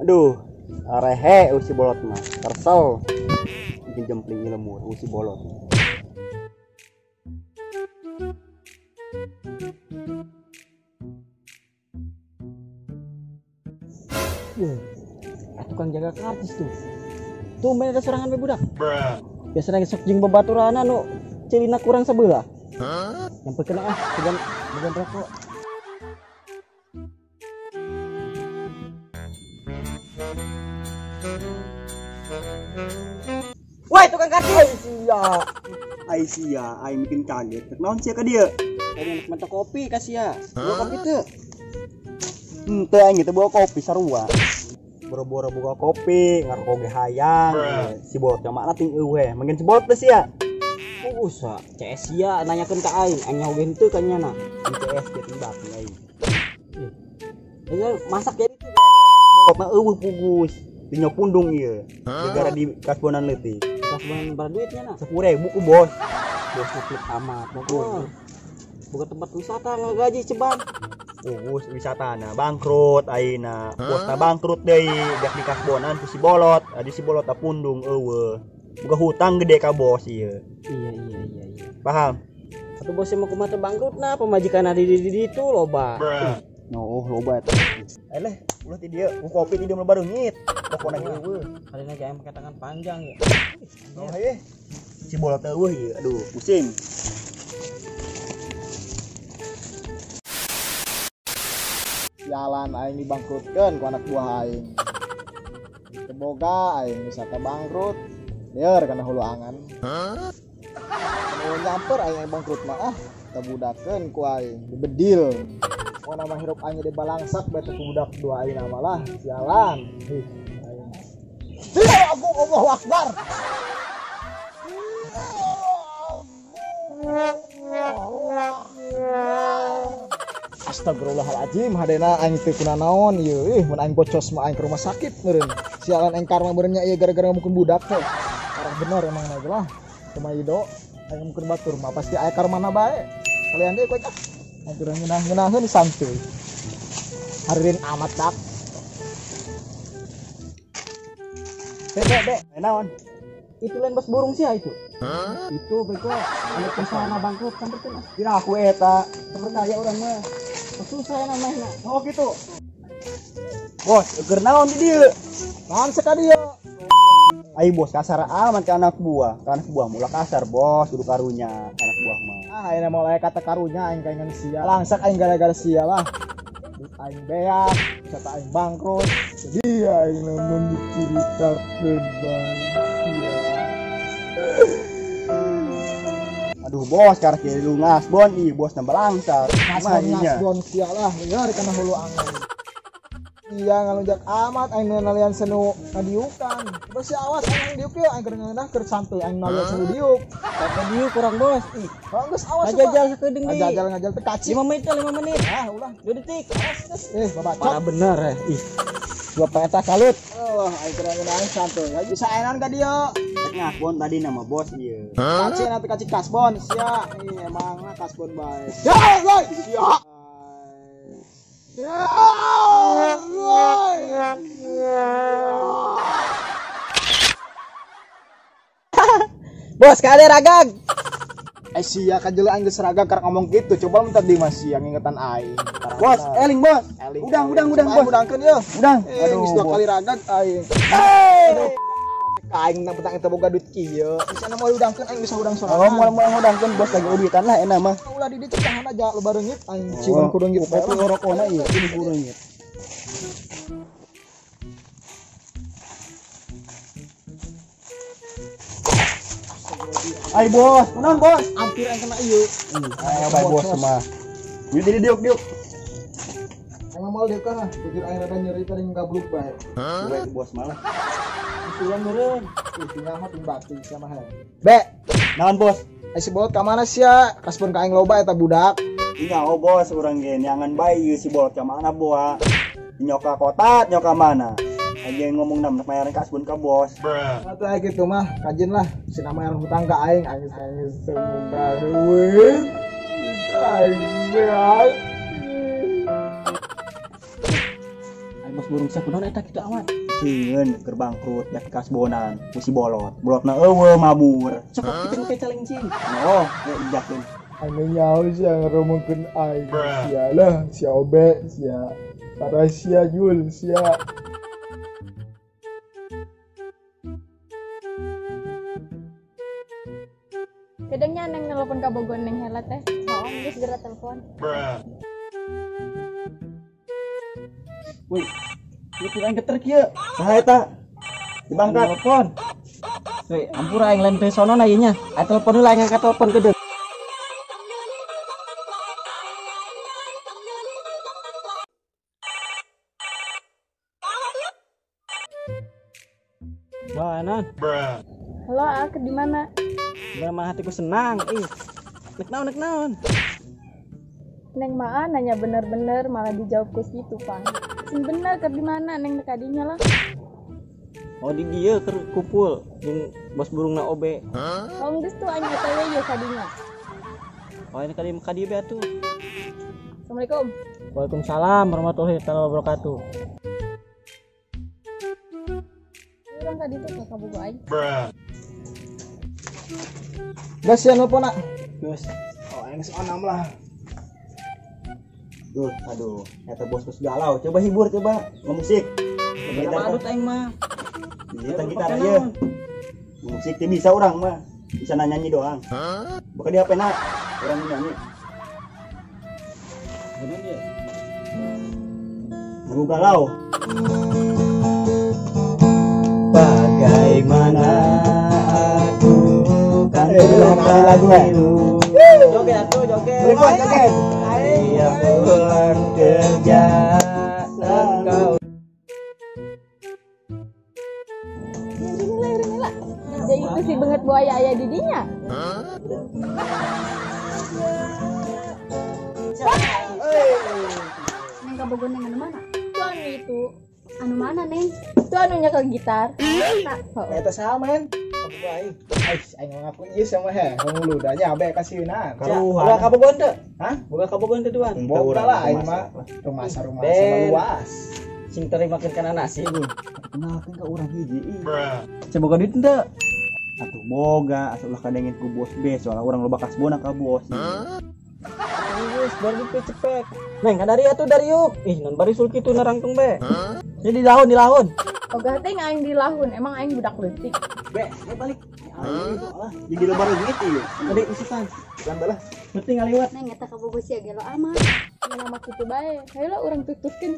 Aduh, arehe usi bolot mah, tersel. Bikin jempling lemur usi bolot. Tukang jaga kartis tuh. Tumben ada serangan be budak. Biasanya sok jeung babaturana nu celina kurang sebelah. Yang kena ah, bukan rokok. Woi, tukang kartis. Aisyah, aing bikin kaget. Naon sia ka dieu? Aing mentok kopi ka sia. Bawa kopi teu? Henteu aing teh bawa kopi sarua. Boro-boro buka kopi, ngarokok ge hayang. Si bolot makna ting eueuh. Mungkin si bolot teh sia. Usah, CS sia nanyakeun ka aing, aing nyaho ge henteu ka nyana. CS ge tembak aing. Ih, masak jadi teu. Bolotna eueuh pugus. Dinyo pundung ieu. Gara-gara di kasbonan leutik. Kasbonan berapa duitnya nah? 10.000 ku bos. Bos ngeflip amat. Bos. Buka tempat wisata ngagaji ceban. Ugus wisatana bangkrut ayeuna. Bosna bangkrut deui, jak di kasbonan ku si bolot. Adi si bolot pundung eueuh. Boga hutang gede ka bos ieu. Iya. Paham? Atuh bosnya mau kumaha teh bangkrutna, pamajikan di ditu loba. No, loba eta. Eleh, ulah ti dieu, ku kopi ti dieu mah bareungit. Pokona ge eueuh. Kali ge aya make tangan panjang ya. Oh, haye. Si bolot eueuh ieu. Aduh, pusing. Jalan aing dibangkrutkeun ku anak buah aing. Teboga aing wisata bangkrut. Lieur kana hulu angan. Nu nyamper aing bangkrut mah ah, tabudakeun ku aing, dibedil. Pokona mah hirup aing di balangsak bae teh ku budak dua aing mah lah, sialan. Hih, aing. Ya aku Allahu Akbar. Astagfirullahaladzim, hadena aing teu kunanaon ieu. Ih, mun aing bocos mah aing ke rumah sakit meureun. Sialan aing karma meureun nya ieu gara-gara ngomongkeun budak teh. Parah bener emang na lah. Kumaha ido, aing ngomongkeun batur mah pasti aya karmana bae. Kalian deui koe ah. Aing kurang ngeunah-ngeunaheun santuy. Haririn amat dak. Be, naon? Itu lain bos burung sih itu. Itu bego, anu pesana bangkrut sampeurkeun ah. Kira aku eta, percaya urang mah. Susah namanya. Oh gitu. Bos, keur naon di dieu? Naon seka dieu? Ai bos kasar amat ka anak buah. Ka anak buah mula kasar bos, kudu karunya ka anak buah mah. Ah, ayeuna moal aya kata karunya aing kaingan sia. Langsak aing gara-gara sia lah. Duit aing beak, wisata aing bangkrut. Jadi aing lamun diceritakeun bang sia. Aduh bos, karek jadi lu ngasbon, ih bos nambah langsar. Ngasbon sia lah, lieur kana hulu angan. Iya ngalunjak amat aing nalian senu ngadiukan. Bos awas aing diuk yeuh, aing keur ngeunah keur santuy aing nalian senu diuk. Kata diuk kurang bos. Ih, geus awas. Ngajajal sakedeung deui. Ngajajal ngajal teh kaci. 5 menit 5 menit. Ah, ulah 2 detik. Awas geus. Babacot. Parah bener eh. Ih. Dua peta kalut. Oh, aing keur ngeunah santuy. Bisa enan ka dieu. Ngasbon tadi nama bos ieu. Kaci nanti kaci kasbon sia. Ih, emangna kasbon bae. Ya, woi. Sia. Ya. Bos kali ragag. Sia kajeula aing geus ragag karek ngomong kitu. Coba mun tadi mah sia ngingetan aing. Bos, eling bos. Udang bos. Udangkeun yeuh. Udang. Aduh, geus 2 kali ragag aing. Aing nang petang eta boga duit kieu. Bisa na moal udangkeun aing bisa udang sorangan. Oh, moal udangkeun bos lagi uduitan lah enak mah. Ulah di dieu cetahan aja loba reungit aing cium ku reungit. Kopi rokona ieu, ini ku reungit. Ai bos, kunaon bos? Hampir aing kena ieu. Ayo bae bos mah. Ieu jadi diuk-diuk. Aing mah diuk ah, bujur aing rada nyeri paling gabluk bae. Bae bos malah. Usulan meureun. Ih mah batu sama he. Be, naon bos? Ai si bolot ka mana sia? Kasbon ka aing loba eta budak. Nya oh bos, urang ge neangan bae ieu si bolot ka mana boa. Nyoka kota, nyoka mana? Aja ngomong nam nak mayaran kasbon ka bos. Atuh aya kitu mah, kajin lah. Si nama yang hutang ka aing, aing semoga duit. Aing beak. Ai bos burung sia kunaon eta kitu amat. Sieun keur bangkrut ya kasbonan ku si bolot. Bolotna eueuh mabur. Sok kitu nu caleng cing. Oh, ya ijakeun. Anu nyaho sia ngaromongkeun aing. Sia lah, sia obe, sia parah sia jul, sia. Kadangnya neng nelpon ka Bogor neng hela teh. Oh, geus segera telepon. Woi, ieu kurang geter kieu. Saha eta? Dibangkat telepon. Woi, ampura aing lain teh sono na ieu nya. Aya telepon heula aing ngangkat telepon kedeung. Wah, non. Halo, aku di mana? Mah hatiku senang. Ih. Nek naon, nek naon. Neng maa nanya bener-bener malah dijawab ku situ, Pang. Sing bener keur di mana neng kadinya lah. Oh, di dieu keur kumpul jeung bos burungna OB. Oh, geus tuh aing OTW ye kadinya. Oh, ini kadi ka dieu be atuh. Assalamualaikum. Waalaikumsalam warahmatullahi taala wabarakatuh. Urang tadi tuh ka kabogo aing. Gas ya nelpon nak. Gas. Oh, aing geus onam lah. Duh, aduh, eta bos bos galau. Coba hibur coba, ngemusik. Gitar adut aing mah. Gitar aja. Musik teh bisa urang mah. Bisa nyanyi doang. Bukan di HP na, urang nyanyi. Bener dia. Lagu galau. Bagaimana aku kan lagu ya. Joget atuh, joget. Joget. Dia pulang kerja engkau. Jadi itu si banget buaya ayah didinya. Neng kabogo neng anu mana? Itu anu itu. Anu mana neng? Itu anunya ke gitar. Eta saha men? Kabogo aing. Aing ngaku ieu sama he, ngulu da nya abe kasieuna. Boga kabogo henteu? Hah? Boga kabogo henteu duan? Boga lah aing mah. Rumah sama luas. Sing terimakeun kana nasi. Kenalkeun ka urang hiji ih. Coba boga duit henteu? Atuh boga, asa ulah kadengin ku bos be, soalnya urang loba kasbona ka bos. Geus bari duit cepek. Neng ka dari atuh dari yuk. Ih, non bari sul kitu narangtung be. Jadi di lahun. Ogah teh aing di lahun, emang aing budak leutik. Be, balik. Aing jadi loba reungit ieu. Gede isukan. Lambat lah. Penting ngaliwat. Neng eta kabogo sia gelo amat. Nama kitu bae. Hayu lah urang tuturkeun.